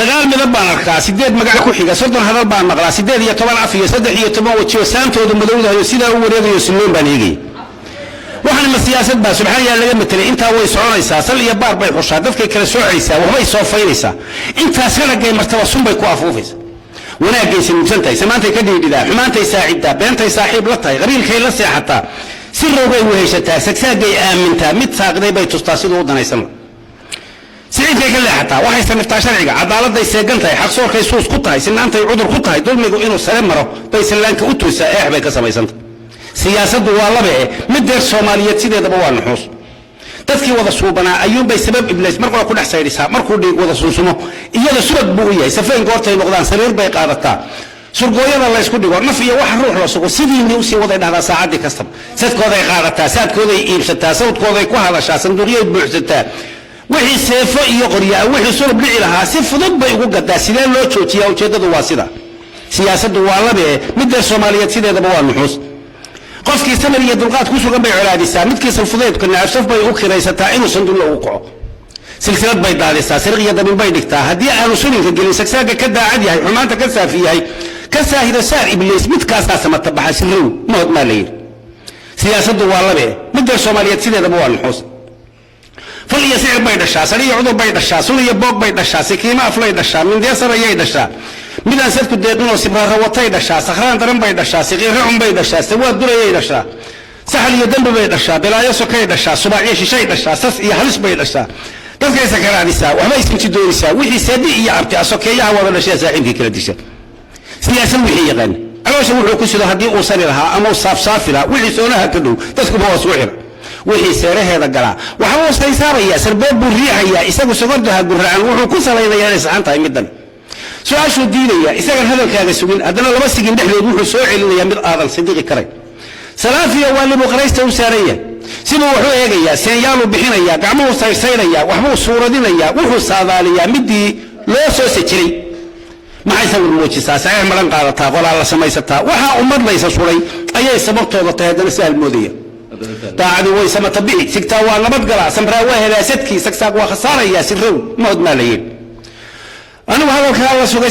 Sagaal midab baan arkaa, sideed magac ku xiga, 30 hadal baan maqlaa, 18 af iyo 13 wajiyo, saantoodu madowdahayo, sidaa u wareegayo silloon baan eegaya. Waxaan ma siyaasad baa? Subxaan yaa laga matelay. Intaa way soconaysaa, sal iyo baar bay xushaa, dadkay kala soocaysaa, waxbay soofaynaysaa. Intaas raraggay martaba sunbay ku afuufaysaa. Wanaagay sanuugsan tahay, samaantay ka dhiidhidaa, xumaantay saaciddaa, beentay saaxiib la tahay, qabiilkay la seexataa, si rowgay weheshataa, sagsaagay aamintaa, mid saaqiday bay tustaa siduu u danaysan. Siciidkay ka leexataa, waxay saniftaa sharciga, cadaaladay seegan tahay, xaqsoorkay suus ku tahay, sinaantay cudur ku tahay, dulmigu inuu sare maro bay sallaanka u toosaa, eex bay ka samaysantah. Siyaasaddu waa labe e, mid deer Soomaaliyeed sideedaba waa nuxuus. Dadkii wada suubanaa ayuunbay sabab Ibliis mar qora ku dhex saydhisaa. Markuu dhiig wada sunsumo, iyada subag buu u yahay. Safayn goortay noqdaan, sariir bay qaadataa. Surgooyada laysku dhigo, naf iyo waxa ruux la sugo, sidiinii usii waday dhahdaa saacaddii kastaba. Sadkooday qaadataa, saadkooday iibsataa, sawdkooday ku hadashaa, sanduuqyay buuxsataa. Wixii seefo iyo qoryaa, wixii sulub dhici lahaa, si fudud bay ugu gadaa. Sidee loo joojiyaa? Ujeeddadu waa sida. Siyaasaddu waa labe, middeer Soomaaliyeed sideedaba waa nuxuus. Qofkii samir iyo dulqaad ku sugan bay colaadisaa, midkii salfudeedka nacabsaf bay u kiraysataa inuu sandulla ugu kaco. Silsilad bay daadisaa, siriq iyo dabin bay dhigtaa. Haddii aanu sulinka gelin, sagsaaga ka daacad yahay, xumaanta ka saafi yahay, ka saahido saar Ibliis, midkaasaa samata baxa. Sirow mahood maa la yidhi. Siyaasaddu waa labe, middeer Soomaaliyeed sideedaba waa nuxuus. Fal iyo sicir bay dhashaa, sari iyo cudur bay dhashaa, sul iyo boog bay dhashaa, sikiimo aflay dhashaa, mindeesar ayay dhashaa, midaan sadku deeqinoo sibraara watay dhashaa, sakhraan daran bay dhashaa, siqiiro cun bay dhashaa, sawaad durayay dhashaa, saxal iyo dembi bay dhashaa, bilaayo sokay dhashaa, subaacyo shishay dhashaa, sas iyo halis bay dhashaa, dadkay sakaraadisaa, waxbay sinjidoonisaa. Wixii seedi iyo abti asokeeyaha wada dhashaa, saaxiibkii kala disha. Siyaasad wixii yaqaan, caloosha wuxuu ku sido haddii uu sani lahaa ama uu saafsaafi lahaa, wixii soonaha ka dhow dadkuba waa suu xira. Wixii seeraheeda galaa waxbuu saysaabayaa, sarbeeb buu riixayaa, isagu sogordaha guracan wuxuu ku salaynayaa inay saxan tahay. Middan su-aashuu diidaya, isagan hadalkaaga sugin, haddana laba sigin dhexdood wuxuu soo celinayaa mid aadan sidiqi karayn. Salaafiya waa libuqraysta u saaran yahay, siduu wuxuu eegayaa, seenyaaluu bixinayaa, gacmuhuu sayrsayraya, waxbuu suuradinayaa, wuxuu saadaaliyaa midii loo soo sajiray. Maxay sawir muujisaa? Saxiix maran qaadataa, qolaa la samaysataa, waxaa ummad laysa suray ayay sababtooda tahay. Haddana sahal moodaya. Daacadu way samata bixi, sigtaa waa nabadgalaa, samraa waa helaasadkii, sagsaag waa khasaarayaa. Sirow mahood maa la yidhi. Anigu hadalkaa la sugay.